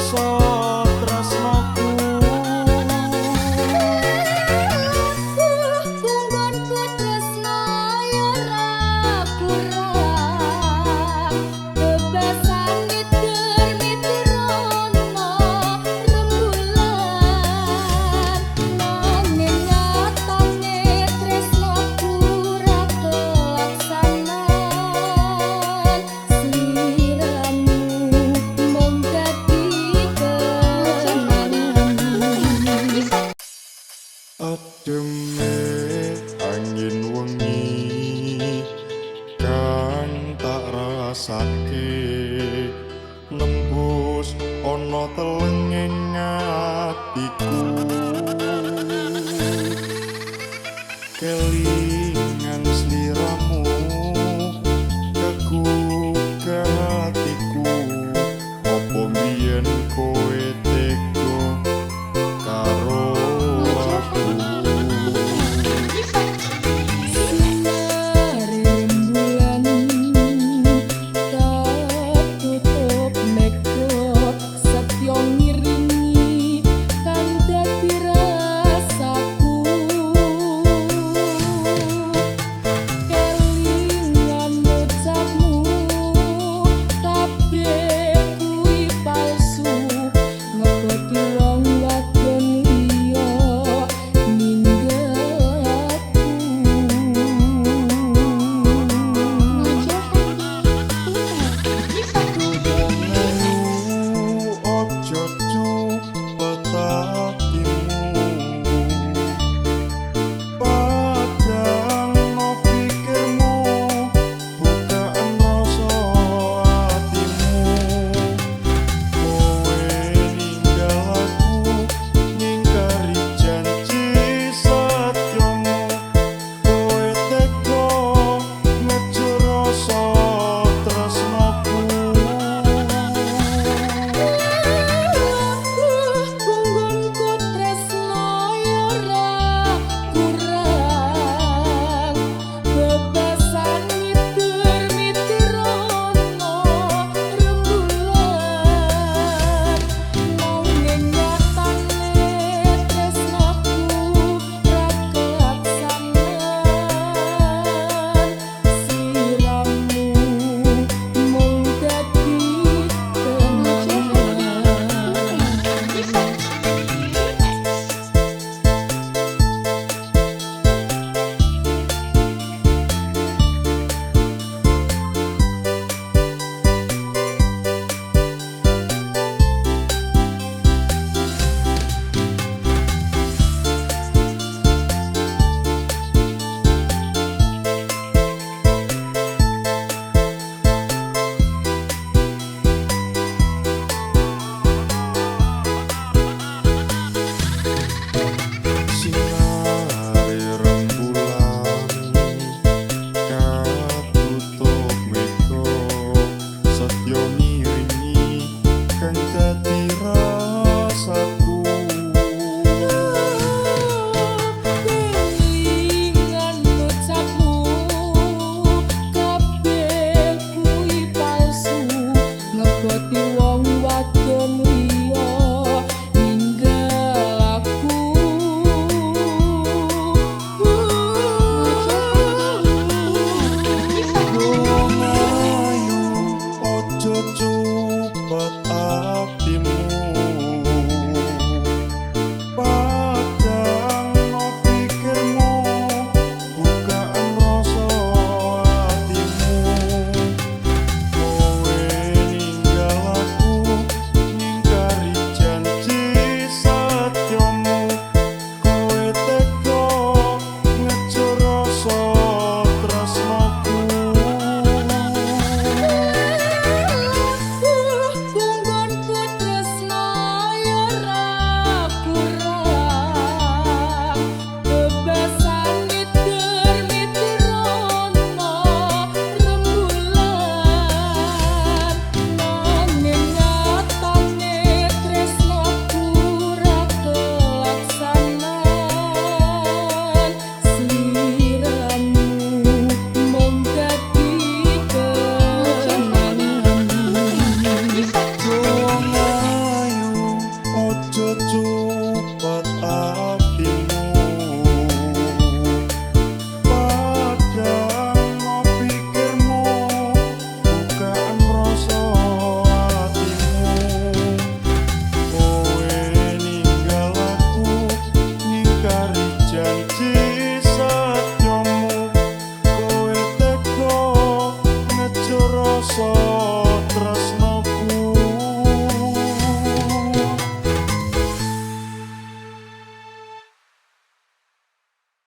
rasa tresnoku. Kunggonku tresno ya ora kurang, bebasan mitir-mitir ono rembulan, nanging nyatane tresnoku ra kelaksanan, sliramu mung dadi kenangan. Ademe angin wengi kang tak rasake nembus ana telenging atiku. Kelingan sliramu kegugah atiku, opo mbiyen kowe tega karo aku? Sinare rembulan katutup mega, setya ngiringi kang dadi rasaku. Kelingan ucapmu kabeh kuwi palsu, ngegoti wong wadon liya ninggal aku. Ojo cupet atimu, padang no pikirmu, bukaan rasa atimu. Kowe ninggal aku nyingkari janji setyamu, kowe tega ngejur rasa tresnoku. Kunggonku tresno ya ora kurang, bebasan mitir-mitir ono rembulan, nanging nyatane tresnoku ra kelaksanan, sliramu mung dadi kenangan. Sinare rembulan katutup mega, setya ngiringi kang dadi